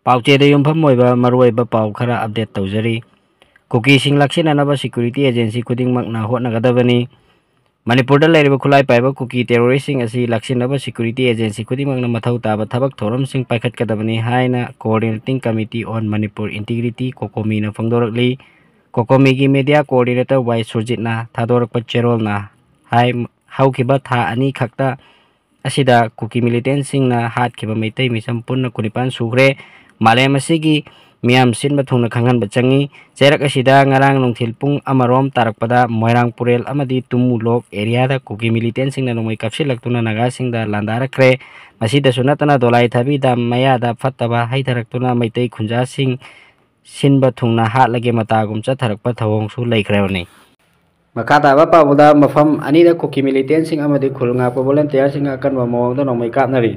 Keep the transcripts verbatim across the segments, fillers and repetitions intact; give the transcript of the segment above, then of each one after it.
ꯄꯥꯎꯆꯦꯗ ꯌꯨꯝꯐꯝ ꯑꯣꯏꯕ ꯃꯔꯨꯑꯣꯏꯕ ꯄꯥꯎ ꯈꯔ ꯑꯞꯗꯦꯠ ꯇꯧꯖꯔꯤ꯫ ꯀꯨꯀꯤꯁꯤꯡ ꯂꯥꯛꯁꯤꯟꯅꯅꯕ ꯁꯦꯀ꯭ꯌꯨꯔꯤꯇꯤ ꯑꯦꯖꯦꯟꯁꯤ ꯈꯨꯗꯤꯡꯃꯛꯅ ꯍꯣꯠꯅꯒꯗꯕꯅꯤ꯫ ꯃꯅꯤꯄꯨꯔꯗ ꯂꯩꯔꯤꯕ ꯈꯨꯠꯂꯥꯏ ꯄꯥꯏꯕ ꯀꯨꯀꯤ ꯇꯦꯔꯣꯔꯤꯁꯁꯤꯡ ꯑꯁꯤ ꯂꯥꯛꯁꯤꯟꯅꯕ ꯁꯦꯀ꯭ꯌꯨꯔꯤꯇꯤ ꯑꯦꯖꯦꯟꯁꯤ ꯈꯨꯗꯤꯡꯃꯛꯅ ꯃꯊꯧ ꯇꯥꯕ ꯊꯕꯛ ꯊꯧꯔꯝꯁꯤꯡ ꯄꯥꯏꯈꯠꯀꯗꯕꯅꯤ ꯍꯥꯏꯅ Coordinating Committee on Manipur Integrity, ꯀꯣꯀꯣꯃꯤꯅ ꯐꯣꯡꯗꯣꯔꯛꯂꯤ꯫ ꯀꯣꯀꯣꯃꯤꯒꯤ ꯃꯦꯗꯤꯌꯥ ꯀꯣꯑꯣꯔꯗꯤꯅꯦꯇꯔ ꯋꯥꯏ ꯁꯨꯔꯖꯤꯠꯅ ꯊꯥꯗꯣꯔꯛꯄ ꯆꯦꯔꯣꯜꯅ ꯍꯥꯏ, ꯍꯧꯈꯤꯕ ꯊꯥ ꯑꯅꯤ ꯈꯛꯇ ꯑꯁꯤꯗ ꯀꯨꯀꯤ ꯃꯤꯂꯤꯇꯦꯟꯁꯤꯡꯅ ꯍꯥꯠꯈꯤꯕ ꯃꯩꯇꯩ ꯃꯤꯆꯝ ꯄꯨꯟꯅ ꯀꯨꯟꯅꯤꯄꯥꯟ ꯁꯨꯈ꯭ꯔꯦ꯫ ꯃꯥꯂꯦꯝ ꯑꯁꯤꯒꯤ ꯃꯤꯌꯥꯝ ꯁꯤꯟꯕ ꯊꯨꯡꯅ ꯈꯪꯍꯟꯕ ꯆꯪꯏ꯫ ꯆꯩꯔꯛ ꯑꯁꯤꯗ ꯉꯔꯥꯡ ꯅꯨꯡꯊꯤꯜ ꯄꯨꯡ ꯑꯃꯔꯣꯝ ꯇꯥꯔꯛꯄꯗ ꯃꯣꯏꯔꯥꯡ ꯄꯨꯔꯦꯜ ꯑꯃꯗꯤ ꯇꯨꯃꯨꯂꯣꯛ ꯑꯦꯔꯤꯌꯥꯗ ꯀꯨꯀꯤ ꯃꯤꯂꯤꯇꯦꯟꯁꯤꯡꯅ ꯅꯣꯡꯃꯩ ꯀꯥꯞꯁꯤꯜꯂꯛꯇꯨꯅ ꯅꯥꯒꯥꯁꯤꯡꯗ ꯂꯥꯟꯗꯥꯔꯛꯈ꯭ꯔꯦ꯫ ꯃꯁꯤꯗꯁꯨ ꯅꯠꯇꯅ ꯗꯣꯂꯥꯏ ꯊꯥꯕꯤ ꯗꯥꯝ ꯃꯌꯥꯗ ꯐꯠꯇꯕ ꯍꯩꯊꯔꯛꯇꯨꯅ ꯃꯩꯇꯩ ꯈꯨꯟꯖꯥꯁꯤꯡ ꯁꯤꯟꯕ ꯊꯨꯡꯅ ꯍꯥꯠꯂꯒꯦ ꯃꯇꯥꯒꯨꯝ ꯆꯠꯊꯔꯛꯄ ꯊꯧꯑꯣꯡꯁꯨ ꯂꯩꯈ꯭ꯔꯕꯅꯤ꯫ ꯃꯈꯥ ꯇꯥꯕ ꯄꯥꯎꯗ ꯃꯐꯝ ꯑꯅꯤꯗ ꯀꯨꯀꯤ ꯃꯤꯂꯤꯇꯦꯟꯁꯤꯡ ꯑꯃꯗꯤ ꯈꯨꯜ ꯉꯥꯛꯄ ꯚꯣꯂꯨꯟꯇꯤꯌꯔꯁꯤꯡ ꯑꯀꯟꯕ ꯃꯑꯣꯡꯗ ꯅꯣꯡꯃꯩ ꯀꯥꯞꯅꯔꯤ꯫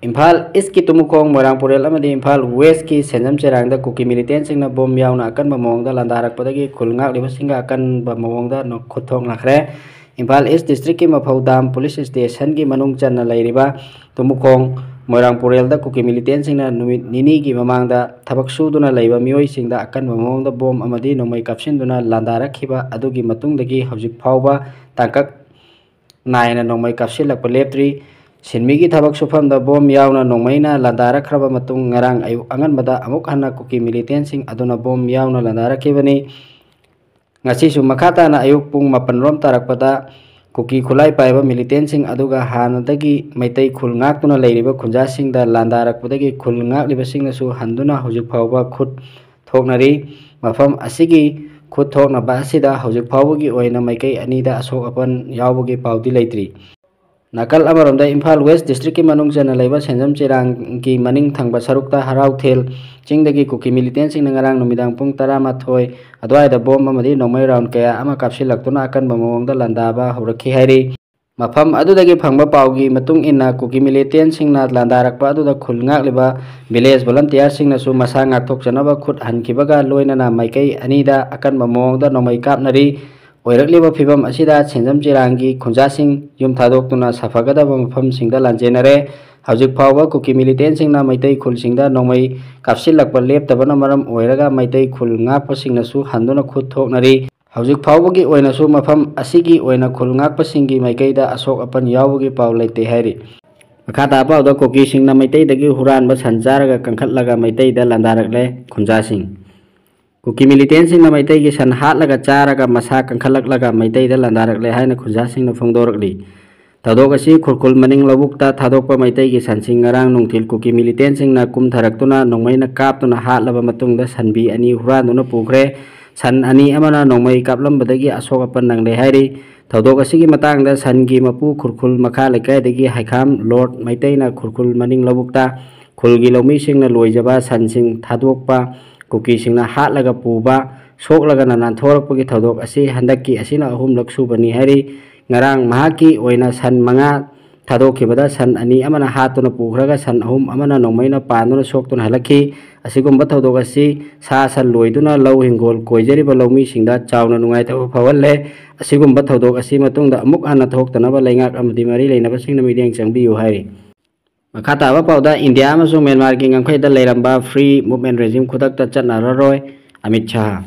ꯏꯝꯐꯥꯜ ꯏꯁꯀꯤ ꯇꯨꯃꯨꯈꯣꯡ, ꯃꯣꯏꯔꯥꯡ ꯄꯨꯔꯦꯜ ꯑꯃꯗꯤ ꯏꯝꯐꯥꯜ ꯋꯦꯁꯀꯤ ꯁꯦꯟꯖꯝ ꯆꯦꯔꯥꯡꯗ ꯀꯨꯀꯤ ꯃꯤꯂꯤꯇꯦꯟꯁꯤꯡꯅ ꯕꯣꯝ ꯌꯥꯎꯅ ꯑꯀꯟꯕ ꯃꯑꯣꯡꯗ ꯂꯥꯟꯗꯥꯔꯛꯄꯗꯒꯤ ꯈꯨꯜ ꯉꯥꯛꯂꯤꯕꯁꯤꯡꯒ ꯑꯀꯟꯕ ꯃꯑꯣꯡꯗ ꯅꯣ-, ꯈꯨꯠ ꯊꯣꯛꯅꯈ꯭ꯔꯦ꯫ ꯏꯝꯐꯥꯜ ꯏꯁ ꯗꯤꯁꯇ꯭ꯔꯤꯛꯀꯤ ꯃꯐꯧꯗꯥꯝ ꯄꯨꯂꯤꯁ ꯁ꯭ꯇꯦꯁꯟꯒꯤ ꯃꯅꯨꯡ ꯆꯟꯅ ꯂꯩꯔꯤꯕ ꯇꯨꯃꯨꯈꯣꯡ, ꯃꯣꯏꯔꯥꯡ ꯄꯨꯔꯦꯜꯗ ꯀꯨꯀꯤ ꯃꯤꯂꯤꯇꯦꯟꯁꯤꯡꯅ ꯅꯨꯃꯤꯠ ꯅꯤꯅꯤꯒꯤ ꯃꯃꯥꯡꯗ ꯊꯕꯛ ꯁꯨꯗꯨꯅ ꯂꯩꯕ ꯃꯤꯑꯣꯏꯁꯤꯡꯗ ꯑꯀꯟꯕ ꯃꯑꯣꯡꯗ ꯕꯣꯝ ꯑꯃꯗꯤ ꯅꯣꯡꯃꯩ ꯀꯥꯞꯁꯤꯟꯗꯨꯅ ꯂꯥꯟꯗꯥꯔꯛꯈꯤꯕ ꯑꯗꯨꯒꯤ ꯃꯇꯨꯡꯗꯒꯤ ꯍꯧꯖꯤꯛ ꯐꯥꯎꯕ ꯇꯥꯡꯀꯛ ꯅꯥꯏꯅ ꯅꯣꯡꯃꯩ ꯀꯥꯞꯁꯤꯜꯂꯛꯄ ꯂꯦꯞꯇ꯭ꯔꯤ꯫ ꯁꯤꯟꯃꯤꯒꯤ ꯊꯕꯛ ꯁꯨꯐꯝꯗ ꯕꯣꯝ ꯌꯥꯎꯅ ꯅꯣꯡꯃꯩꯅ ꯂꯥꯟꯗꯥꯔꯛꯈ꯭ꯔꯕ ꯃꯇꯨꯡ ꯉꯔꯥꯡ ꯑꯌꯨꯛ ꯑꯉꯟꯕꯗ ꯑꯃꯨꯛ ꯍꯟꯅ ꯀꯨꯀꯤ ꯃꯤꯂꯤꯇꯦꯟꯁꯤꯡ ꯑꯗꯨꯅ ꯕꯣꯝ ꯌꯥꯎꯅ ꯂꯥꯟꯗꯥꯔꯛꯈꯤꯕꯅꯤ꯫ ꯉꯁꯤꯁꯨ ꯃꯈꯥ ꯇꯥꯅ ꯑꯌꯨꯛ ꯄꯨꯡ ꯃꯥꯄꯟ ꯔꯣꯝ ꯇꯥꯔꯛꯄꯗ ꯀꯨꯀꯤ ꯈꯨꯠꯂꯥꯏ ꯄꯥꯏꯕ ꯃꯤꯂꯤꯇꯦꯟꯁꯤꯡ ꯑꯗꯨꯒ ꯍꯥꯟꯅꯗꯒꯤ ꯃꯩꯇꯩ ꯈꯨꯜ ꯉꯥꯛꯇꯨꯅ ꯂꯩꯔꯤꯕ ꯈꯨꯟꯖꯥꯁꯤꯡꯗ ꯂꯥꯟꯗꯥꯔꯛꯄꯗꯒꯤ ꯈꯨꯜ ꯉꯥꯛꯂꯤꯕꯁꯤꯡꯅꯁꯨ ꯍꯟꯗꯨꯅ ꯍꯧꯖꯤꯛ ꯐꯥꯎꯕ ꯈꯨꯠ ꯊꯣꯛꯅꯔꯤ꯫ ꯃꯐꯝ ꯑꯁꯤꯒꯤ ꯈꯨꯠ ꯊꯣꯛꯅꯕ ꯑꯁꯤꯗ ꯍꯧꯖꯤꯛ ꯐꯥꯎꯕꯒꯤ ꯑꯣꯏꯅ ꯃꯥꯏꯀꯩ ꯑꯅꯤꯗ ꯑꯁꯣꯛ ꯑꯄꯟ ꯌꯥꯎꯕꯒꯤ ꯄꯥꯎꯗꯤ ꯂꯩꯇ꯭ꯔꯤ꯫ ꯅꯥꯀꯜ ꯑꯃꯔꯣꯝꯗ ꯏꯝꯐꯥꯜ ꯋꯦꯁ ꯗꯤꯁꯇ꯭ꯔꯤꯛꯀꯤ ꯃꯅꯨꯡ ꯆꯟꯅ ꯂꯩꯕ ꯁꯦꯟꯖꯝ ꯆꯦꯔꯥꯡꯒꯤ ꯃꯅꯤꯡ ꯊꯪꯕ ꯁꯔꯨꯛꯇ ꯍꯔꯥꯎꯊꯦꯜ ꯆꯤꯡꯗꯒꯤ ꯀꯨꯀꯤ ꯃꯤꯂꯤꯇꯦꯟꯁꯤꯡꯅ ꯉꯔꯥꯡ ꯅꯨꯃꯤꯗꯥꯡ ꯄꯨꯡ ꯇꯔꯥꯃꯥꯊꯣꯏ ꯑꯗꯨꯋꯥꯏꯗ ꯕꯣꯝ ꯑꯃꯗꯤ ꯅꯣꯡꯃꯩ ꯔꯥꯎꯟ ꯀꯌꯥ ꯑꯃ ꯀꯥꯞꯁꯤꯜꯂꯛꯇꯨꯅ ꯑꯀꯟꯕ ꯃꯑꯣꯡꯗ ꯂꯥꯟꯗꯥꯕ ꯍꯧꯔꯛꯈꯤ ꯍꯥꯏꯔꯤ꯫ ꯃꯐꯝ ꯑꯗꯨꯗꯒꯤ ꯐꯪꯕ ꯄꯥꯎꯒꯤ ꯃꯇꯨꯡ ꯏꯟꯅ, ꯀꯨꯀꯤ ꯃꯤꯂꯤꯇꯦꯟꯁꯤꯡꯅ ꯂꯥꯟꯗꯥꯔꯛꯄ ꯑꯗꯨꯗ ꯈꯨꯜ ꯉꯥꯛꯂꯤꯕ ꯚꯤꯂꯦꯖ ꯚꯣꯂꯟꯇꯤꯌꯥꯔꯁꯤꯡꯅꯁꯨ ꯃꯁꯥ ꯉꯥꯛꯊꯣꯛꯆꯅꯕ ꯈꯨꯠ ꯍꯟꯈꯤꯕꯒ ꯂꯣꯏꯅꯅ ꯃꯥꯏꯀꯩ ꯑꯅꯤꯗ ꯑꯀꯟꯕ ꯃꯑꯣꯡꯗ ꯅꯣꯡꯃꯩ ꯀꯥꯞꯅꯔꯤ꯫ ꯑꯣꯏꯔꯛꯂꯤꯕ ꯐꯤꯚꯝ ꯑꯁꯤꯗ ꯁꯦꯟꯖꯝ ꯆꯦꯔꯥꯡꯒꯤ ꯈꯨꯟꯖꯥꯁꯤꯡ ꯌꯨꯝ ꯊꯥꯗꯣꯛꯇꯨꯅ ꯁꯥꯐꯒꯗꯕ ꯃꯐꯝꯁꯤꯡꯗ ꯂꯥꯟꯖꯦꯟꯅꯔꯦ꯫ ꯍꯧꯖꯤꯛ ꯐꯥꯎꯕ ꯀꯨꯀꯤ ꯃꯤꯂꯤꯇꯦꯟꯁꯤꯡꯅ ꯃꯩꯇꯩ ꯈꯨꯜꯁꯤꯡꯗ ꯅꯣꯡꯃꯩ ꯀꯥꯞꯁꯤꯜꯂꯛꯄ ꯂꯦꯞꯇꯕꯅ ꯃꯔꯝ ꯑꯣꯏꯔꯒ ꯃꯩꯇꯩ ꯈꯨꯜ ꯉꯥꯛꯄꯁꯤꯡꯅꯁꯨ ꯍꯟꯗꯨꯅ ꯈꯨꯠ ꯊꯣꯛꯅꯔꯤ꯫ ꯍꯧꯖꯤꯛ ꯐꯥꯎꯕꯒꯤ ꯑꯣꯏꯅꯁꯨ ꯃꯐꯝ ꯑꯁꯤꯒꯤ ꯑꯣꯏꯅ ꯈꯨꯜ ꯉꯥꯛꯄꯁꯤꯡꯒꯤ ꯃꯥꯏꯀꯩꯗ ꯑꯁꯣꯛ ꯑꯄꯟ ꯌꯥꯎꯕꯒꯤ ꯄꯥꯎ ꯂꯩꯇꯦ ꯍꯥꯏꯔꯤ꯫ ꯃꯈꯥ ꯇꯥꯕ ꯄꯥꯎꯗ ꯀꯨꯀꯤꯁꯤꯡꯅ ꯃꯩꯇꯩꯗꯒꯤ ꯍꯨꯔꯥꯟꯕ ꯁꯟ ꯆꯥꯔꯒ ꯀꯟꯈꯠꯂꯒ ꯃꯩꯇꯩꯗ ꯂꯥꯟꯗꯥꯔꯛꯂꯦ ꯈꯨꯟꯖꯥꯁꯤꯡ꯫ ꯀꯨꯀꯤ ꯃꯤꯂꯤꯇꯦꯟꯁꯤꯡꯅ ꯃꯩꯇꯩꯒꯤ ꯁꯟ ꯍꯥꯠꯂꯒ ꯆꯥꯔꯒ ꯃꯁꯥ ꯀꯟꯈꯠꯂꯛꯂꯒ ꯃꯩꯇꯩꯗ ꯂꯥꯟꯗꯥꯔꯛꯂꯦ ꯍꯥꯏꯅ ꯈꯨꯟꯖꯥꯁꯤꯡꯅ ꯐꯣꯡꯗꯣꯔꯛꯂꯤ꯫ ꯊꯧꯗꯣꯛ ꯑꯁꯤ ꯈꯨꯔꯈꯨꯜ ꯃꯅꯤꯡ ꯂꯧꯕꯨꯛꯇ ꯊꯥꯗꯣꯛꯄ ꯃꯩꯇꯩꯒꯤ ꯁꯟꯁꯤꯡ ꯉꯔꯥꯡ ꯅꯨꯡꯊꯤꯜ ꯀꯨꯀꯤ ꯃꯤꯂꯤꯇꯦꯟꯁꯤꯡꯅ ꯀꯨꯝꯊꯔꯛꯇꯨꯅ ꯅꯣꯡꯃꯩꯅ ꯀꯥꯞꯇꯨꯅ ꯍꯥꯠꯂꯕ ꯃꯇꯨꯡꯗ ꯁꯟꯕꯤ ꯑꯅꯤ ꯍꯨꯔꯥꯟꯗꯨꯅ ꯄꯨꯈ꯭ꯔꯦ꯫ ꯁꯟ ꯑꯅꯤ ꯑꯃꯅ ꯅꯣꯡꯃꯩ ꯀꯥꯞꯂꯝꯕꯗꯒꯤ ꯑꯁꯣꯛ ꯑꯄꯟ ꯅꯪꯂꯦ ꯍꯥꯏꯔꯤ꯫ ꯊꯧꯗꯣꯛ ꯑꯁꯤꯒꯤ ꯃꯇꯥꯡꯗ ꯁꯟꯒꯤ ꯃꯄꯨ ꯈꯨꯔꯈꯨꯜ ꯃꯈꯥ ꯂꯩꯀꯥꯏꯗꯒꯤ ꯍꯩꯈꯥꯝ ꯂꯣꯔꯗ ꯃꯩꯇꯩꯅ ꯈꯨꯔꯈꯨꯜ ꯃꯅꯤꯡ ꯂꯧꯕꯨꯛꯇ ꯈꯨꯜꯒꯤ ꯂꯧꯃꯤꯁꯤꯡꯅ ꯂꯣꯏꯖꯕ ꯁꯟꯁꯤꯡ ꯊꯥꯗꯣꯛꯄ ꯀꯨꯀꯤꯁꯤꯡꯅ ꯍꯥꯠꯂꯒ ꯄꯨꯕ, ꯁꯣꯛꯂꯒꯅ ꯅꯥꯟꯊꯣꯔꯛꯄꯒꯤ ꯊꯧꯗꯣꯛ ꯑꯁꯤ ꯍꯟꯗꯛꯀꯤ ꯑꯁꯤꯅ ꯑꯍꯨꯝꯂꯛ ꯁꯨꯕꯅꯤ ꯍꯥꯏꯔꯤ꯫ ꯉꯔꯥꯡ ꯃꯍꯥꯛꯀꯤ ꯑꯣꯏꯅ ꯁꯟ ꯃꯉꯥ ꯊꯥꯗꯣꯛꯈꯤꯕꯗ ꯁꯟ ꯑꯅꯤ ꯑꯃꯅ ꯍꯥꯠꯇꯨꯅ ꯄꯨꯈ꯭ꯔꯒ ꯁꯟ ꯑꯍꯨꯝ ꯑꯃꯅ ꯅꯣꯡꯃꯩꯅ ꯄꯥꯟꯗꯨꯅ ꯁꯣꯛꯇꯨꯅ ꯍꯜꯂꯛꯈꯤ꯫ ꯑꯁꯤꯒꯨꯝꯕ ꯊꯧꯗꯣꯛ ꯑꯁꯤ ꯁꯥ ꯁꯟ ꯂꯣꯏꯗꯨꯅ ꯂꯧ ꯍꯤꯡꯒꯣꯜ ꯀꯣꯏꯖꯔꯤꯕ ꯂꯧꯃꯤꯁꯤꯡꯗ ꯆꯥꯎꯅ ꯅꯨꯡꯉꯥꯏꯇꯕ ꯐꯥꯎꯍꯜꯂꯦ꯫ ꯑꯁꯤꯒꯨꯝꯕ ꯊꯧꯗꯣꯛ ꯑꯁꯤ ꯃꯇꯨꯡꯗ ꯑꯃꯨꯛ ꯍꯟꯅ ꯊꯣꯛꯇꯅꯕ ꯂꯩꯉꯥꯛ ꯑꯃꯗꯤ ꯃꯔꯤ ꯂꯩꯅꯕꯁꯤꯡꯅ ꯃꯤꯠꯌꯦꯡ ꯆꯪꯕꯤꯌꯨ ꯍꯥꯏꯔꯤ꯫ ꯃꯈꯥ ꯇꯥꯕ ꯄꯥꯎꯗ ꯏꯟꯗꯤꯌꯥ ꯑꯃꯁꯨꯡ ꯃ꯭ꯌꯥꯟꯃꯥꯔꯒꯤ ꯉꯝꯈꯩꯗ ꯂꯩꯔꯝꯕ free movement regime ꯈꯨꯗꯛꯇ ꯆꯠꯅꯔꯔꯣꯏ, ꯑꯃꯤꯠ ꯁꯥꯍ꯫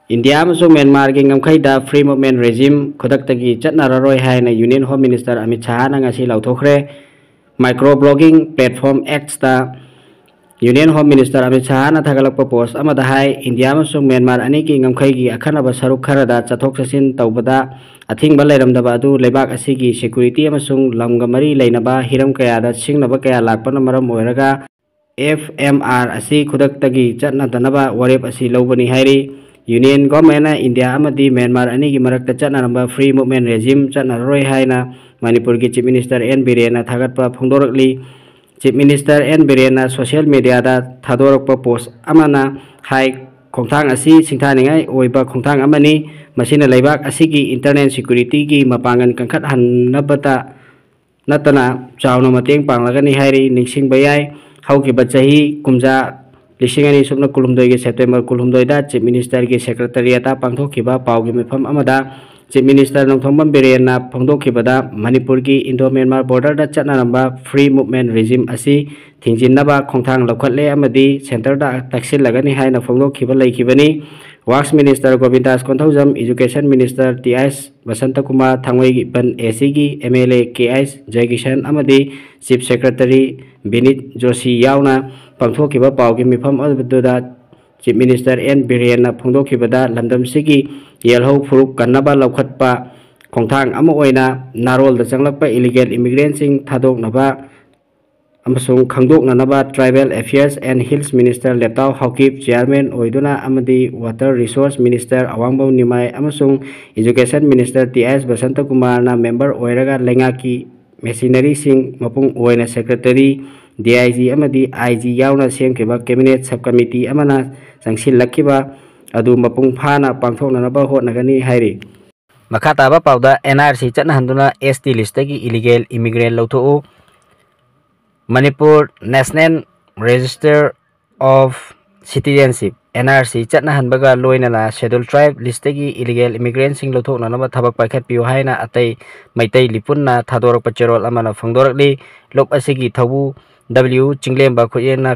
ꯏꯟꯗꯤꯌꯥ ꯑꯃꯁꯨꯡ ꯃ꯭ꯌꯥꯟꯃꯥꯔꯒꯤ ꯉꯝꯈꯩꯗ free movement regime ꯈꯨꯗꯛꯇꯒꯤ ꯆꯠꯅꯔꯔꯣꯏ ꯍꯥꯏꯅ Union Home Minister ꯑꯃꯤꯠ ꯁꯥꯍꯅ ꯉꯁꯤ ꯂꯥꯎꯊꯣꯛꯈ꯭ꯔꯦ꯫ Micro blogging platform X ꯇ Union Home Minister Amit ꯁꯥꯍꯅ ꯊꯥꯒꯠꯂꯛꯄ post ꯑꯃꯗ ꯍꯥꯏ, ꯏꯟꯗꯤꯌꯥ ꯑꯃꯁꯨꯡ ꯃ꯭ꯌꯥꯟꯃꯥꯔ ꯑꯅꯤꯒꯤ ꯉꯝꯈꯩꯒꯤ ꯑꯈꯟꯅꯕ ꯁꯔꯨꯛ ꯈꯔꯗ ꯆꯠꯊꯣꯛ ꯆꯠꯁꯤꯟ ꯇꯧꯕꯗ ꯑꯊꯤꯡꯕ ꯂꯩꯔꯝꯗꯕ ꯑꯗꯨ ꯂꯩꯕꯥꯛ ꯑꯁꯤꯒꯤ security ꯑꯃꯁꯨꯡ ꯂꯝꯒ ꯃꯔꯤ ꯂꯩꯅꯕ ꯍꯤꯔꯝ ꯀꯌꯥꯗ ꯁꯤꯡꯅꯕ ꯀꯌꯥ ꯂꯥꯛꯄꯅ ꯃꯔꯝ ꯑꯣꯏꯔꯒ F M R ꯑꯁꯤ ꯈꯨꯗꯛꯇꯒꯤ ꯆꯠꯅꯗꯅꯕ ꯋꯥꯔꯦꯞ ꯑꯁꯤ ꯂꯧꯕꯅꯤ ꯍꯥꯏꯔꯤ꯫ Union Government ꯅ ꯏꯟꯗꯤꯌꯥ ꯑꯃꯗꯤ ꯃ꯭ꯌꯥꯟꯃꯥꯔ ꯑꯅꯤꯒꯤ ꯃꯔꯛꯇ ꯆꯠꯅꯔꯝꯕ free movement regime ꯆꯠꯅꯔꯔꯣꯏ ꯍꯥꯏꯅ ꯃꯅꯤꯄꯨꯔꯒꯤ Chief Minister N ꯕꯤꯔꯦꯟꯅ ꯊꯥꯒꯠꯄ ꯐꯣꯡꯗꯣꯔꯛꯂꯤ꯫ Chief Minister N ꯕꯤꯔꯦꯟꯅ social media ꯗ ꯊꯥꯗꯣꯔꯛꯄ post ꯑꯃꯅ ꯍꯥꯏ, ꯈꯣꯡꯊꯥꯡ ꯑꯁꯤ ꯁꯤꯡꯊꯥꯅꯤꯡꯉꯥꯏ ꯑꯣꯏꯕ ꯈꯣꯡꯊꯥꯡ ꯑꯃꯅꯤ꯫ ꯃꯁꯤꯅ ꯂꯩꯕꯥꯛ ꯑꯁꯤꯒꯤ internal security ꯒꯤ ꯃꯄꯥꯡꯒꯜ ꯀꯟꯈꯠꯍꯟꯅꯕꯇ ꯅꯠꯇꯅ ꯆꯥꯎꯅ ꯃꯇꯦꯡ ꯄꯥꯡꯂꯒꯅꯤ ꯍꯥꯏꯔꯤ꯫ ꯅꯤꯡꯁꯤꯡꯕ ꯌꯥꯏ, ꯍꯧꯈꯤꯕ ꯆꯍꯤ ꯀꯨꯝꯖꯥ ꯂꯤꯁꯤꯡ ꯑꯅꯤ ꯁꯨꯞꯅ ꯀꯨꯟꯍꯨꯝꯗꯣꯏꯒꯤ September ꯀꯨꯟꯍꯨꯝꯗꯣꯏꯗ Chief Minister ꯒꯤ Secretariat ꯇ ꯄꯥꯡꯊꯣꯛꯈꯤꯕ ꯄꯥꯎꯒꯤ ꯃꯤꯐꯝ ꯑꯃꯗ ꯆꯤꯐ ꯃꯤꯅꯤꯁꯇꯔ ꯅꯣꯡꯊꯣꯝꯕꯝ ꯕꯤꯔꯦꯟꯅ ꯐꯣꯡꯗꯣꯛꯈꯤꯕꯗ, ꯃꯅꯤꯄꯨꯔꯒꯤ ꯏꯟꯗꯣ ꯃ꯭ꯌꯥꯟꯃꯥꯔ ꯕꯣꯔꯗꯔꯗ ꯆꯠꯅꯔꯝꯕ ꯐ꯭ꯔꯤ ꯃꯨꯚꯃꯦꯟ ꯔꯤꯖꯤꯝ ꯑꯁꯤ ꯊꯤꯡꯖꯤꯟꯅꯕ ꯈꯣꯡꯊꯥꯡ ꯂꯧꯈꯠꯂꯦ ꯑꯃꯗꯤ ꯁꯦꯟꯇꯔꯗ ꯇꯛꯁꯤꯜꯂꯒꯅꯤ ꯍꯥꯏꯅ ꯐꯣꯡꯗꯣꯛꯈꯤꯕ ꯂꯩꯈꯤꯕꯅꯤ꯫ Works minister Govindas Konthoujam, education minister T I Basantakumar, Thangmeiband A ꯁꯤꯒꯤ M L A K H Joykishan ꯑꯃꯗꯤ ꯆꯤꯐ ꯁꯦꯀ꯭ꯔꯦꯇꯔꯤ ꯕꯤꯅꯤꯠ ꯖꯣꯁꯤ ꯌꯥꯎꯅ ꯄꯥꯡꯊꯣꯛꯈꯤꯕ ꯄꯥꯎꯒꯤ ꯃꯤꯐꯝ ꯑꯗꯨꯗ ꯆꯤꯐ ꯃꯤꯅꯤꯁꯇꯔ ꯑꯦꯟ ꯕꯤꯔꯦꯟꯅ ꯐꯣꯡꯗꯣꯛꯈꯤꯕꯗ, ꯂꯝꯗꯝꯁꯤꯒꯤ ꯌꯦꯜꯍꯧ ꯐꯨꯔꯨꯞ ꯀꯟꯅꯕ ꯂꯧꯈꯠꯄ ꯈꯣꯡꯊꯥꯡ ꯑꯃ ꯑꯣꯏꯅ ꯅꯥꯔꯣꯜꯗ ꯆꯪꯂꯛꯄ ꯏꯂꯤꯒꯦꯜ ꯏꯃꯤꯒ꯭ꯔꯦꯟꯁꯤꯡ ꯊꯥꯗꯣꯛꯅꯕ ꯑꯃꯁꯨꯡ ꯈꯪꯗꯣꯛꯅꯅꯕ Tribal Affairs and Hills Minister ꯂꯦꯞꯇꯥꯎ ꯍꯥꯎꯀꯤꯞ ꯆꯤꯌꯥꯔꯃꯦꯟ ꯑꯣꯏꯗꯨꯅ ꯑꯃꯗꯤ Water Resource Minister ꯑꯋꯥꯡꯕꯝ ꯅꯤꯃꯥꯏ ꯑꯃꯁꯨꯡ Education Minister ꯇꯤ ꯑꯦꯁ ꯕꯁꯟꯇꯀꯨꯃꯥꯔꯅ ꯃꯦꯝꯕꯔ ꯑꯣꯏꯔꯒ ꯂꯩꯉꯥꯛꯀꯤ ꯃꯦꯁꯤꯅꯔꯤꯁꯤꯡ ꯃꯄꯨꯡ ꯑꯣꯏꯅ ꯁꯦꯀ꯭ꯔꯦꯇꯔꯤ, ꯗꯤ ꯑꯥꯏ ꯖꯤ ꯑꯃꯗꯤ ꯑꯥꯏ ꯖꯤ ꯌꯥꯎꯅ ꯁꯦꯝꯈꯤꯕ ꯀꯦꯕꯤꯅꯦꯠ ꯁꯕ ꯀꯃꯤꯇꯤ ꯑꯃꯅ ꯆꯪꯁꯤꯜꯂꯛꯈꯤꯕ ꯑꯗꯨ ꯃꯄꯨꯡ ꯐꯥꯅ ꯄꯥꯡꯊꯣꯛꯅꯅꯕ ꯍꯣꯠꯅꯒꯅꯤ ꯍꯥꯏꯔꯤ꯫ ꯃꯈꯥ ꯇꯥꯕ ꯄꯥꯎꯗ, ꯑꯦꯟ ꯑꯥꯔ ꯁꯤ ꯆꯠꯅꯍꯟꯗꯨꯅ ꯑꯦꯁ ꯇꯤ ꯂꯤꯁꯇꯒꯤ ꯏꯂꯤꯒꯦꯜ ꯏꯃꯤꯒ꯭ꯔꯦꯟ ꯂꯧꯊꯣꯛꯎ꯫ Manipur National Register of Citizenship, N R C ꯆꯠꯅꯍꯟꯕꯒ ꯂꯣꯏꯅꯅ ꯁꯦꯗꯨꯜ ꯇ꯭ꯔꯥꯏꯕ ꯂꯤꯁꯇꯒꯤ ꯏꯂꯤꯒꯦꯜ ꯏꯃꯤꯒ꯭ꯔꯦꯟꯁꯤꯡ ꯂꯧꯊꯣꯛꯅꯅꯕ ꯊꯕꯛ ꯄꯥꯏꯈꯠꯄꯤꯌꯨ ꯍꯥꯏꯅ ꯑꯇꯩ ꯃꯩꯇꯩ ꯂꯤꯄꯨꯟꯅ ꯊꯥꯗꯣꯔꯛꯄ ꯆꯦꯔꯣꯜ ꯑꯃꯅ ꯐꯣꯡꯗꯣꯔꯛꯂꯤ꯫ ꯂꯨꯞ ꯑꯁꯤꯒꯤ ꯊꯧꯕꯨ ꯗꯕ꯭ꯂꯤꯎ ꯆꯤꯡꯂꯦꯝꯕ ꯈꯨꯠꯌꯦꯛꯅ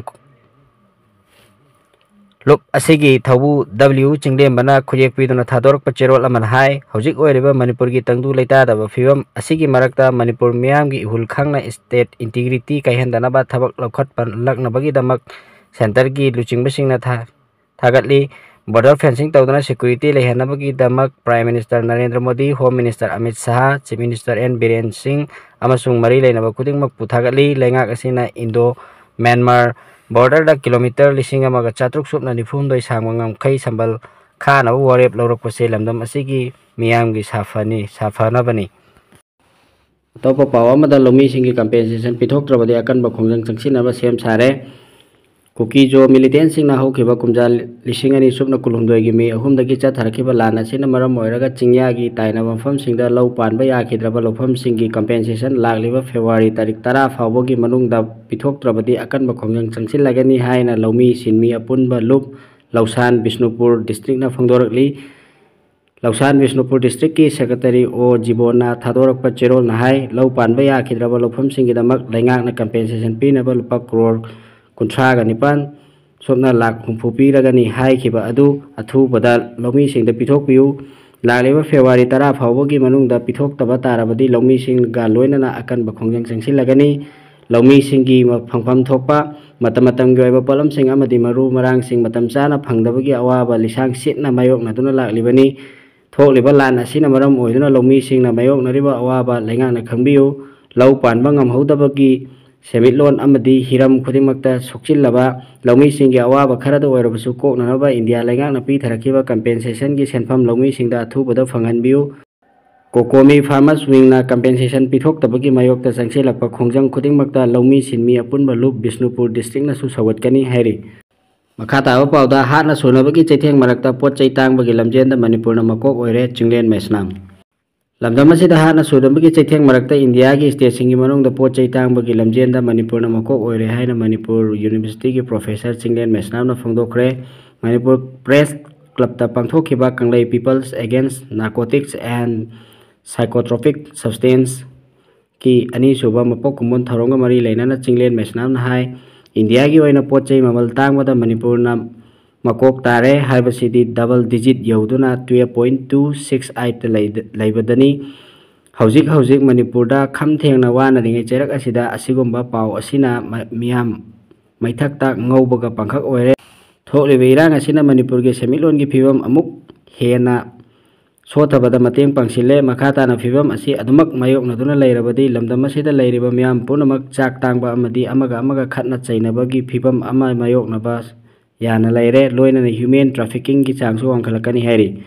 ꯂꯨꯞ ꯑꯁꯤꯒꯤ ꯊꯧꯕꯨ ꯗꯕ꯭ꯂꯤꯎ ꯆꯤꯡꯂꯦꯝꯕꯅ ꯈꯨꯠꯌꯦꯛ ꯄꯤꯗꯨꯅ ꯊꯥꯗꯣꯔꯛꯄ ꯆꯦꯔꯣꯜ ꯑꯃꯅ ꯍꯥꯏ, ꯍꯧꯖꯤꯛ ꯑꯣꯏꯔꯤꯕ ꯃꯅꯤꯄꯨꯔꯒꯤ ꯇꯪꯗꯨ ꯂꯩꯇꯥꯗꯕ ꯐꯤꯕꯝ ꯑꯁꯤꯒꯤ ꯃꯔꯛꯇ ꯃꯅꯤꯄꯨꯔ ꯃꯤꯌꯥꯝꯒꯤ ꯏꯍꯨꯜ ꯈꯪꯅ ꯁ꯭ꯇꯦꯠ ꯏꯟꯇꯤꯒ꯭ꯔꯤꯇꯤ ꯀꯥꯏꯍꯟꯗꯅꯕ ꯊꯕꯛ ꯂꯧꯈꯠꯂꯛꯅꯕꯒꯤꯗꯃꯛ ꯁꯦꯟꯇꯔꯒꯤ ꯂꯨꯆꯤꯡꯕꯁꯤꯡꯅ ꯊꯥ-, ꯊꯥꯒꯠꯂꯤ꯫ ꯕꯣꯔꯗꯔ ꯐꯦꯟꯁꯤꯡ ꯇꯧꯗꯨꯅ ꯁꯦꯀ꯭ꯌꯨꯔꯤꯇꯤ ꯂꯩꯍꯟꯅꯕꯒꯤꯗꯃꯛ prime minister Narendra Modi, home minister Amit Shah, chief minister N Biren Singh ꯑꯃꯁꯨꯡ ꯃꯔꯤ ꯂꯩꯅꯕ ꯈꯨꯗꯤꯡꯃꯛꯄꯨ ꯊꯥꯒꯠꯂꯤ꯫ ꯂꯩꯉꯥꯛ ꯑꯁꯤꯅ ꯏꯟꯗꯣ ꯃ꯭ꯌꯥꯟꯃꯥꯔ ꯕꯣꯔꯗꯔꯗ ꯀꯤꯂꯣꯃꯤꯇꯔ ꯂꯤꯁꯤꯡ ꯑꯃꯒ ꯆꯥꯇ꯭ꯔꯨꯛ ꯁꯨꯞꯅ ꯅꯤꯐꯨ ꯍꯨꯝꯗꯣꯏ ꯁꯥꯡꯕ ꯉꯝꯈꯩ ꯁꯝꯕꯜ ꯈꯥꯅꯕ ꯋꯥꯔꯦꯞ ꯂꯧꯔꯛꯄꯁꯦ ꯂꯝꯗꯝ ꯑꯁꯤꯒꯤ ꯃꯤꯌꯥꯝꯒꯤ ꯁꯥꯐꯅꯤ, ꯁꯥꯐꯅꯕꯅꯤ꯫ ꯑꯇꯣꯞꯄ ꯄꯥꯎ ꯑꯃꯗ, ꯂꯧꯃꯤꯁꯤꯡꯒꯤ ꯀꯝꯄꯦꯟꯁꯦꯁꯟ ꯄꯤꯊꯣꯛꯇ꯭ꯔꯕꯗꯤ ꯑꯀꯟꯕ ꯈꯣꯡꯖꯪ ꯆꯪꯁꯤꯟꯅꯕ ꯁꯦꯝ ꯁꯥꯔꯦ꯫ ꯀꯨꯀꯤ ꯖꯣ ꯃꯤꯂꯤꯇꯦꯟꯁꯤꯡꯅ ꯍꯧꯈꯤꯕ ꯀꯨꯝꯖꯥ ꯂꯤꯁꯤꯡ ꯑꯅꯤ ꯁꯨꯞꯅ ꯀꯨꯟꯍꯨꯝꯗꯣꯏꯒꯤ ꯃꯦ ꯑꯍꯨꯝꯗꯒꯤ ꯆꯠꯊꯔꯛꯈꯤꯕ ꯂꯥꯟ ꯑꯁꯤꯅ ꯃꯔꯝ ꯑꯣꯏꯔꯒ ꯆꯤꯡꯌꯥꯒꯤ ꯇꯥꯏꯅꯕ ꯃꯐꯝꯁꯤꯡꯗ ꯂꯧ ꯄꯥꯟꯕ ꯌꯥꯈꯤꯗ꯭ꯔꯕ ꯂꯧꯐꯝꯁꯤꯡꯒꯤ ꯀꯝꯄꯦꯟꯁꯦꯁꯟ ꯂꯥꯛꯂꯤꯕ ꯐꯦꯕ꯭ꯔꯨꯋꯥꯔꯤ ꯇꯥꯔꯤꯛ ꯇꯔꯥ ꯐꯥꯎꯕꯒꯤ ꯃꯅꯨꯡꯗ ꯄꯤꯊꯣꯛꯇ꯭ꯔꯕꯗꯤ ꯑꯀꯟꯕ ꯈꯣꯡꯖꯪ ꯆꯪꯁꯤꯜꯂꯒꯅꯤ ꯍꯥꯏꯅ ꯂꯧꯃꯤ ꯁꯤꯟꯃꯤ ꯑꯄꯨꯟꯕ ꯂꯨꯞ ꯂꯧꯁꯥꯟ ꯕꯤꯁꯅꯨꯄꯨꯔ ꯗꯤꯁꯇ꯭ꯔꯤꯛꯅ ꯐꯣꯡꯗꯣꯔꯛꯂꯤ꯫ ꯂꯧꯁꯥꯟ ꯕꯤꯁꯅꯨꯄꯨꯔ ꯗꯤꯁꯇ꯭ꯔꯤꯛꯀꯤ ꯁꯦꯀ꯭ꯔꯦꯇꯔꯤ ꯑꯣ ꯖꯤꯕꯣꯟꯅ ꯊꯥꯗꯣꯔꯛꯄ ꯆꯦꯔꯣꯜꯅ ꯍꯥꯏ, ꯂꯧ ꯄꯥꯟꯕ ꯌꯥꯈꯤꯗ꯭ꯔꯕ ꯂꯧꯐꯝꯁꯤꯡꯒꯤꯗꯃꯛ ꯂꯩꯉꯥꯛꯅ ꯀꯝꯄꯦꯟꯁꯦꯁꯟ ꯄꯤꯅꯕ ꯂꯨꯄꯥ ꯀ꯭ꯔꯣꯔ ꯀꯨꯟꯊ꯭ꯔꯥꯒ ꯅꯤꯄꯥꯟ ꯁꯣꯝꯅ ꯂꯥꯛ ꯍꯨꯝꯐꯨ ꯄꯤꯔꯒꯅꯤ ꯍꯥꯏꯈꯤꯕ ꯑꯗꯨ ꯑꯊꯨꯕꯗ ꯂꯧꯃꯤꯁꯤꯡꯗ ꯄꯤꯊꯣꯛꯄꯤꯌꯨ꯫ ꯂꯥꯛꯂꯤꯕ ꯐꯦꯕ꯭ꯔꯨꯋꯥꯔꯤ ꯇꯔꯥ ꯐꯥꯎꯕꯒꯤ ꯃꯅꯨꯡꯗ ꯄꯤꯊꯣꯛꯇꯕ ꯇꯥꯔꯕꯗꯤ ꯂꯧꯃꯤꯁꯤꯡꯒ ꯂꯣꯏꯅꯅ ꯑꯀꯟꯕ ꯈꯣꯡꯖꯪ ꯆꯪꯁꯤꯜꯂꯒꯅꯤ꯫ ꯂꯧꯃꯤꯁꯤꯡꯒꯤ ꯐꯪꯐꯝ ꯊꯣꯛꯄ ꯃꯇꯝ ꯃꯇꯝꯒꯤ ꯑꯣꯏꯕ ꯄꯣꯠꯂꯝꯁꯤꯡ ꯑꯃꯗꯤ ꯃꯔꯨ ꯃꯔꯥꯡꯁꯤꯡ ꯃꯇꯝ ꯆꯥꯅ ꯐꯪꯗꯕꯒꯤ ꯑꯋꯥꯕ ꯂꯤꯁꯥꯡ ꯁꯤꯠꯅ ꯃꯥꯌꯣꯛꯅꯗꯨꯅ ꯂꯥꯛꯂꯤꯕꯅꯤ꯫ ꯊꯣꯛꯂꯤꯕ ꯂꯥꯟ ꯑꯁꯤꯅ ꯃꯔꯝ ꯑꯣꯏꯗꯨꯅ ꯂꯧꯃꯤꯁꯤꯡꯅ ꯃꯥꯌꯣꯛꯅꯔꯤꯕ ꯑꯋꯥꯕ ꯂꯩꯉꯥꯛꯅ ꯈꯪꯕꯤꯌꯨ꯫ ꯂꯧ ꯄꯥꯟꯕ ꯉꯝꯍꯧꯗꯕꯒꯤ ꯁꯦꯟꯃꯤꯠꯂꯣꯟ ꯑꯃꯗꯤ ꯍꯤꯔꯝ ꯈꯨꯗꯤꯡꯃꯛꯇ ꯁꯣꯛꯆꯤꯜꯂꯕ ꯂꯧꯃꯤꯁꯤꯡꯒꯤ ꯑꯋꯥꯕ ꯈꯔꯗ ꯑꯣꯏꯔꯕꯁꯨ ꯀꯣꯛꯅꯅꯕ ꯏꯟꯗꯤꯌꯥ ꯂꯩꯉꯥꯛꯅ ꯄꯤꯊꯔꯛꯈꯤꯕ ꯀꯝꯄꯦꯟꯁꯦꯁꯟꯒꯤ ꯁꯦꯟꯐꯝ ꯂꯧꯃꯤꯁꯤꯡꯗ ꯑꯊꯨꯕꯗ ꯐꯪꯍꯟꯕꯤꯌꯨ꯫ ꯀꯣꯀꯣꯃꯤ ꯐꯥꯔꯃꯔꯁ ꯋꯤꯡꯅ ꯀꯝꯄꯦꯟꯁꯦꯁꯟ ꯄꯤꯊꯣꯛꯇꯕꯒꯤ ꯃꯥꯌꯣꯛꯇ ꯆꯪꯁꯤꯜꯂꯛꯄ ꯈꯣꯡꯖꯪ ꯈꯨꯗꯤꯡꯃꯛꯇ ꯂꯧꯃꯤ ꯁꯤꯟꯃꯤ ꯑꯄꯨꯟꯕ ꯂꯨꯞ ꯕꯤꯁꯅꯨꯄꯨꯔ ꯗꯤꯁꯇ꯭ꯔꯤꯛꯅꯁꯨ ꯁꯧꯒꯠꯀꯅꯤ ꯍꯥꯏꯔꯤ꯫ ꯃꯈꯥ ꯇꯥꯕ ꯄꯥꯎꯗ, ꯍꯥꯠꯅ ꯁꯨꯅꯕꯒꯤ ꯆꯩꯊꯦꯡ ꯃꯔꯛꯇ ꯄꯣꯠ ꯆꯩ ꯇꯥꯡꯕꯒꯤ ꯂꯝꯖꯦꯟꯗ ꯃꯅꯤꯄꯨꯔꯅ ꯃꯀꯣꯛ ꯑꯣꯏꯔꯦ, ꯆꯤꯡꯂꯦꯟ ꯃꯩꯁꯅꯥꯝ꯫ ꯂꯝꯗꯝ ꯑꯁꯤꯗ ꯍꯥꯠꯅ ꯁꯨꯅꯕꯒꯤ ꯆꯩꯊꯦꯡ ꯃꯔꯛꯇ ꯏꯟꯗꯤꯌꯥꯒꯤ ꯁ꯭ꯇꯦꯠꯁꯤꯡꯒꯤ ꯃꯅꯨꯡꯗ ꯄꯣꯠ ꯆꯩ ꯇꯥꯡꯕꯒꯤ ꯂꯝꯖꯦꯟꯗ ꯃꯅꯤꯄꯨꯔꯅ ꯃꯀꯣꯛ ꯑꯣꯏꯔꯦ ꯍꯥꯏꯅ ꯃꯅꯤꯄꯨꯔ ꯌꯨꯅꯤꯚꯔꯁꯤꯇꯤꯒꯤ ꯄ꯭ꯔꯣꯐꯦꯁꯔ ꯆꯤꯡꯂꯦꯟ ꯃꯩꯁꯅꯥꯝꯅ ꯐꯣꯡꯗꯣꯛꯈ꯭ꯔꯦ꯫ ꯃꯅꯤꯄꯨꯔ ꯄ꯭ꯔꯦꯁ ꯀ꯭ꯂꯕꯇ ꯄꯥꯡꯊꯣꯛꯈꯤꯕ ꯀꯪꯂꯩ People's Against Narcotics and Psychotropic Substance ꯀꯤ ꯑꯅꯤꯁꯨꯕ ꯃꯄꯣꯛ ꯀꯨꯝꯑꯣꯟ ꯊꯧꯔꯝꯒ ꯃꯔꯤ ꯂꯩꯅꯅ ꯆꯤꯡꯂꯦꯟ ꯃꯩꯁꯅꯥꯝꯅ ꯍꯥꯏ, ꯏꯟꯗꯤꯌꯥꯒꯤ ꯑꯣꯏꯅ ꯄꯣꯠ ꯆꯩ ꯃꯃꯜ ꯇꯥꯡꯕꯗ ꯃꯅꯤꯄꯨꯔꯅ ꯃꯀꯣꯛ ꯇꯥꯔꯦ, ꯍꯥꯏꯕꯁꯤꯗꯤ double digit ꯌꯧꯗꯨꯅ twelve point two six eight ꯂꯩꯕꯗꯅꯤ꯫ ꯍꯧꯖꯤꯛ ꯍꯧꯖꯤꯛ ꯃꯅꯤꯄꯨꯔꯗ ꯈꯝ ꯊꯦꯡꯅ ꯋꯥꯅꯔꯤꯉꯩ ꯆꯩꯔꯛ ꯑꯁꯤꯗ ꯑꯁꯤꯒꯨꯝꯕ ꯄꯥꯎ ꯑꯁꯤꯅ ꯃ-, ꯃꯤꯌꯥꯝ ꯃꯩꯊꯛꯇ ꯉꯧꯕꯒ ꯄꯥꯡꯈꯛ ꯑꯣꯏꯔꯦ꯫ ꯊꯣꯛꯂꯤꯕ ꯏꯔꯥꯡ ꯑꯁꯤꯅ ꯃꯅꯤꯄꯨꯔꯒꯤ ꯁꯦꯟꯃꯤꯠꯂꯣꯟꯒꯤ ꯐꯤꯕꯝ ꯑꯃꯨꯛ ꯍꯦꯟꯅ ꯁꯣꯠꯊꯕꯗ ꯃꯇꯦꯡ ꯄꯥꯡꯁꯤꯜꯂꯦ꯫ ꯃꯈꯥ ꯇꯥꯅ ꯐꯤꯕꯝ ꯑꯁꯤ ꯑꯗꯨꯃꯛ ꯃꯥꯌꯣꯛꯅꯗꯨꯅ ꯂꯩꯔꯕꯗꯤ ꯂꯝꯗꯝ ꯑꯁꯤꯗ ꯂꯩꯔꯤꯕ ꯃꯤꯌꯥꯝ ꯄꯨꯝꯅꯃꯛ ꯆꯥꯛ ꯇꯥꯡꯕ ꯑꯃꯗꯤ ꯑꯃꯒ ꯑꯃꯒ ꯈꯠꯅ ꯆꯩꯅꯕꯒꯤ ꯐꯤꯕꯝ ꯑꯃ ꯃꯥꯌꯣꯛꯅꯕ ꯌꯥꯅ ꯂꯩꯔꯦ, ꯂꯣꯏꯅꯅ human trafficking ꯒꯤ ꯆꯥꯡꯁꯨ ꯋꯥꯡꯈꯠꯂꯛꯀꯅꯤ ꯍꯥꯏꯔꯤ꯫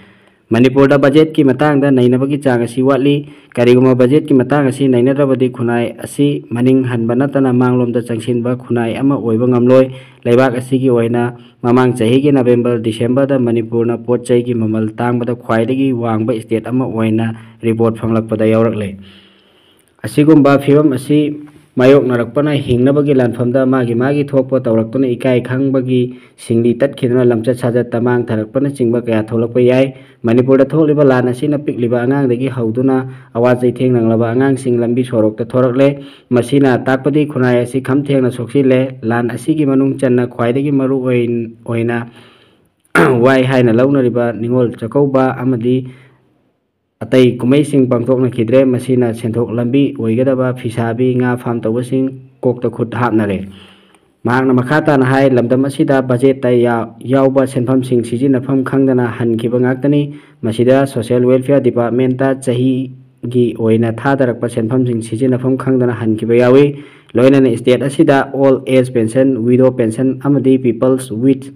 ꯃꯅꯤꯄꯨꯔꯗ ꯕꯖꯦꯠꯀꯤ ꯃꯇꯥꯡꯗ ꯅꯩꯅꯕꯒꯤ ꯆꯥꯡ ꯑꯁꯤ ꯋꯥꯠꯂꯤ꯫ ꯀꯔꯤꯒꯨꯝꯕ ꯕꯖꯦꯠꯀꯤ ꯃꯇꯥꯡ ꯑꯁꯤ ꯅꯩꯅꯗ꯭ꯔꯕꯗꯤ ꯈꯨꯟꯅꯥꯏ ꯑꯁꯤ ꯃꯅꯤꯡ ꯍꯟꯕ ꯅꯠꯇꯅ ꯃꯥꯡꯂꯣꯝꯗ ꯆꯪꯁꯤꯟꯕ ꯈꯨꯟꯅꯥꯏ ꯑꯃ ꯑꯣꯏꯕ ꯉꯝꯂꯣꯏ꯫ ꯂꯩꯕꯥꯛ ꯑꯁꯤꯒꯤ ꯑꯣꯏꯅ ꯃꯃꯥꯡ ꯆꯍꯤꯒꯤ ꯅꯕꯦꯝꯕꯔ, ꯗꯤꯁꯦꯝꯕꯔꯗ ꯃꯅꯤꯄꯨꯔꯅ ꯄꯣꯠ ꯆꯩꯒꯤ ꯃꯃꯜ ꯇꯥꯡꯕꯗ ꯈ꯭ꯋꯥꯏꯗꯒꯤ ꯋꯥꯡꯕ state ꯑꯃ ꯑꯣꯏꯅ report ꯐꯪꯂꯛꯄꯗ ꯌꯥꯎꯔꯛꯂꯦ꯫ ꯑꯁꯤꯒꯨꯝꯕ ꯐꯤꯕꯝ ꯑꯁꯤ ꯃꯥꯌꯣꯛꯅꯔꯛꯄꯅ ꯍꯤꯡꯅꯕꯒꯤ ꯂꯥꯟꯐꯝꯗ ꯃꯥꯒꯤ ꯃꯥꯒꯤ ꯊꯣꯛꯄ ꯇꯧꯔꯛꯇꯨꯅ ꯏꯀꯥꯏ ꯈꯪꯕꯒꯤ ꯁꯤꯡꯂꯤ ꯇꯠꯈꯤꯗꯨꯅ ꯂꯝꯆꯠ ꯁꯥꯖꯠꯇ ꯃꯥꯡꯊꯔꯛꯄꯅꯆꯤꯡꯕ ꯀꯌꯥ ꯊꯣꯛꯂꯛꯄ ꯌꯥꯏ꯫ ꯃꯅꯤꯄꯨꯔꯗ ꯊꯣꯛꯂꯤꯕ ꯂꯥꯟ ꯑꯁꯤꯅ ꯄꯤꯛꯂꯤꯕ ꯑꯉꯥꯡꯗꯒꯤ ꯍꯧꯗꯨꯅ ꯑꯋꯥ ꯆꯩꯊꯦꯡ ꯅꯪꯂꯕ ꯑꯉꯥꯡꯁꯤꯡ ꯂꯝꯕꯤ ꯁꯣꯔꯣꯛꯇ ꯊꯣꯔꯛꯂꯦ꯫ ꯃꯁꯤꯅ ꯇꯥꯛꯄꯗꯤ ꯈꯨꯟꯅꯥꯏ ꯑꯁꯤ ꯈꯝ ꯊꯦꯡꯅ ꯁꯣꯛꯆꯤꯜꯂꯦ꯫ ꯂꯥꯟ ꯑꯁꯤꯒꯤ ꯃꯅꯨꯡ ꯆꯟꯅ ꯈ꯭ꯋꯥꯏꯗꯒꯤ ꯃꯔꯨ ꯑꯣꯏꯅ ꯋꯥꯏ ꯍꯥꯏꯅ ꯂꯧꯅꯔꯤꯕ ꯅꯤꯉꯣꯜ ꯆꯥꯛꯀꯧꯕ ꯑꯃꯗꯤ ꯑꯇꯩ ꯀꯨꯝꯍꯩꯁꯤꯡ ꯄꯥꯡꯊꯣꯛꯅꯈꯤꯗ꯭ꯔꯦ꯫ ꯃꯁꯤꯅ ꯁꯦꯟꯊꯣꯛ ꯂꯝꯕꯤ ꯑꯣꯏꯒꯗꯕ ꯐꯤꯁꯥꯕꯤ, ꯉꯥ ꯐꯥꯝ ꯇꯧꯕꯁꯤꯡ ꯀꯣꯛꯇ ꯈꯨꯠ ꯍꯥꯞꯅꯔꯦ꯫ ꯃꯍꯥꯛꯅ ꯃꯈꯥ ꯇꯥꯅ ꯍꯥꯏ, ꯂꯝꯗꯝ ꯑꯁꯤꯗ ꯕꯖꯦꯠꯇ ꯌꯥ-, ꯌꯥꯎꯕ ꯁꯦꯟꯐꯝꯁꯤꯡ ꯁꯤꯖꯤꯟꯅꯐꯝ ꯈꯪꯗꯅ ꯍꯟꯈꯤꯕ ꯉꯥꯛꯇꯅꯤ꯫ ꯃꯁꯤꯗ Social Welfare Departmentꯇ ꯆꯍꯤꯒꯤ ꯑꯣꯏꯅ ꯊꯥꯗꯔꯛꯄ ꯁꯦꯟꯐꯝꯁꯤꯡ ꯁꯤꯖꯤꯟꯅꯐꯝ ꯈꯪꯗꯅ ꯍꯟꯈꯤꯕ ꯌꯥꯎꯏ꯫ ꯂꯣꯏꯅꯅ state ꯑꯁꯤꯗ Old Age Pension, Widow Pension ꯑꯃꯗꯤ People's with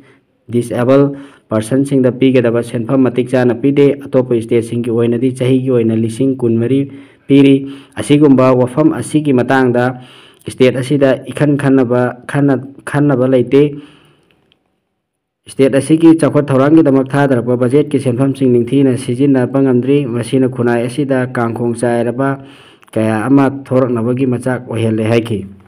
Disabled Personꯁꯤꯡꯗ ꯄꯤꯒꯗꯕ ꯁꯦꯟꯐꯝ ꯃꯇꯤꯛ ꯆꯥꯅ ꯄꯤꯗꯦ꯫ ꯑꯇꯣꯞꯄ stateꯁꯤꯡꯒꯤ ꯑꯣꯏꯅꯗꯤ ꯆꯍꯤꯒꯤ ꯑꯣꯏꯅ ꯂꯤꯁꯤꯡ ꯀꯨꯟꯃꯔꯤ ꯄꯤꯔꯤ꯫ ꯑꯁꯤꯒꯨꯝꯕ ꯋꯥꯐꯝ ꯑꯁꯤꯒꯤ ꯃꯇꯥꯡꯗ state ꯑꯁꯤꯗ ꯏꯈꯟ ꯈꯟꯅꯕ, ꯈꯟꯅ-, ꯈꯟꯅꯕ ꯂꯩꯇꯦ꯫ State ꯑꯁꯤꯒꯤ ꯆꯥꯎꯈꯠ ꯊꯧꯔꯥꯡꯒꯤꯗꯃꯛ ꯊꯥꯗꯔꯛꯄ ꯕꯖꯦꯠꯀꯤ ꯁꯦꯟꯐꯝꯁꯤꯡ ꯅꯤꯡꯊꯤꯅ ꯁꯤꯖꯤꯟꯅꯕ ꯉꯝꯗ꯭ꯔꯤ꯫ ꯃꯁꯤꯅ ꯈꯨꯟꯅꯥꯏ ꯑꯁꯤꯗ ꯀꯥꯡꯈꯣꯡ ꯆꯥꯏꯔꯕ ꯀꯌꯥ ꯑꯃ ꯊꯣꯔꯛꯅꯕꯒꯤ ꯃꯆꯥꯛ ꯑꯣꯏꯍꯜꯂꯦ ꯍꯥꯏꯈꯤ꯫